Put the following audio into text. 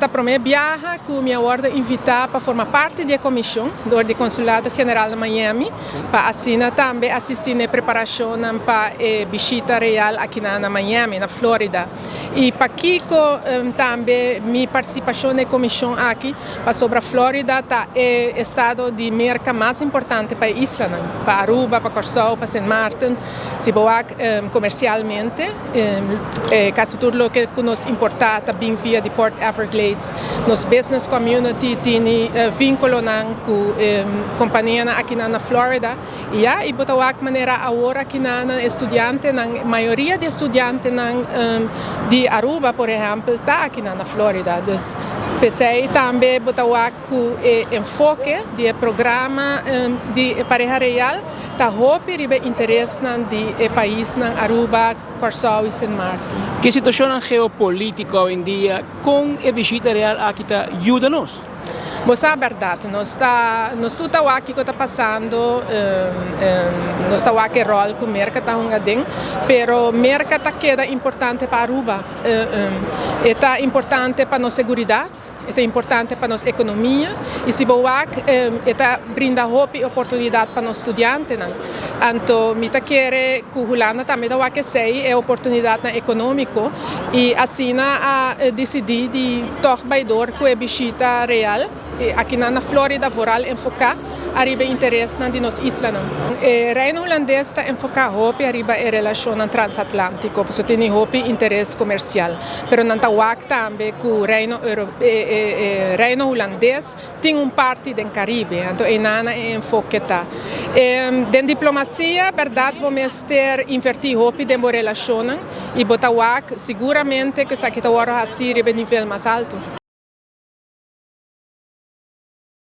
Ta prome biaha cu mi a wordo invita pa forma parti di e comision door di Consulado General na Miami pa asina tambe asisti na e preparacionnan pa e bishita real akinan na Miami, na Florida. Y pakico tambe mi participacion na e comision aki? Pasobra Florida ta e estado di Merca mas importante pa e islanan, pa Aruba, pa Corsou, pa Sint Maarten. Si bo wak comercialmente, casi tur loke cu nos importa ta bin via di Port Everglades. Nos business community tini vinculonan cu companianan akinan na Florida. Y ya, y bo ta wak manera awor akinan e studiantenan, mayoria di e studiantenan di Aruba por ehempel ta akinan na Florida. Dus p'esey tambe bo ta wak cu e enfoke di e programa di e Pareha Real ta hopi riba e interesnan di e paisnan Aruba, Kòrsou i Sint Maarten. Ki situashonnan geopolítiko awendia kon e bishita real aki ta yuda nos? Bo sa bèrdat, nos ta nos tur ta wak kiko ta pasando, nos ta wak e ròl ku Merka ta hunga den, pero Merka ta keda importante pa Aruba. E ta importante pa nos seguridat. E ta importante pa nos ekonomia i si bo wak e ta brinda hopi oportunidat pa nos studiantenan. Anto mi ta kere ku Hulanda tambe ta wak esei, e oportunidatnan ekonómiko i asina a disidí di tòg bai dor ku e bishita real akinan na Florida vooral enfoká ariba e interesnan di nos islanan. E Reino Hulandes ta enfoká hopi ariba e relashonnan transatlántiko pasobra tene hopi interes komersial. Pero nan ta wak tambe ku Reino e Reino Hulandes tin un parti den Karibe, anto einan e enfoke ta. Den diplomasia bèrdat bo mester invertí hopi den bo relashonnan i bo ta wak siguramente ku esaki ta wòrdu hasi riba e nivel mas altu.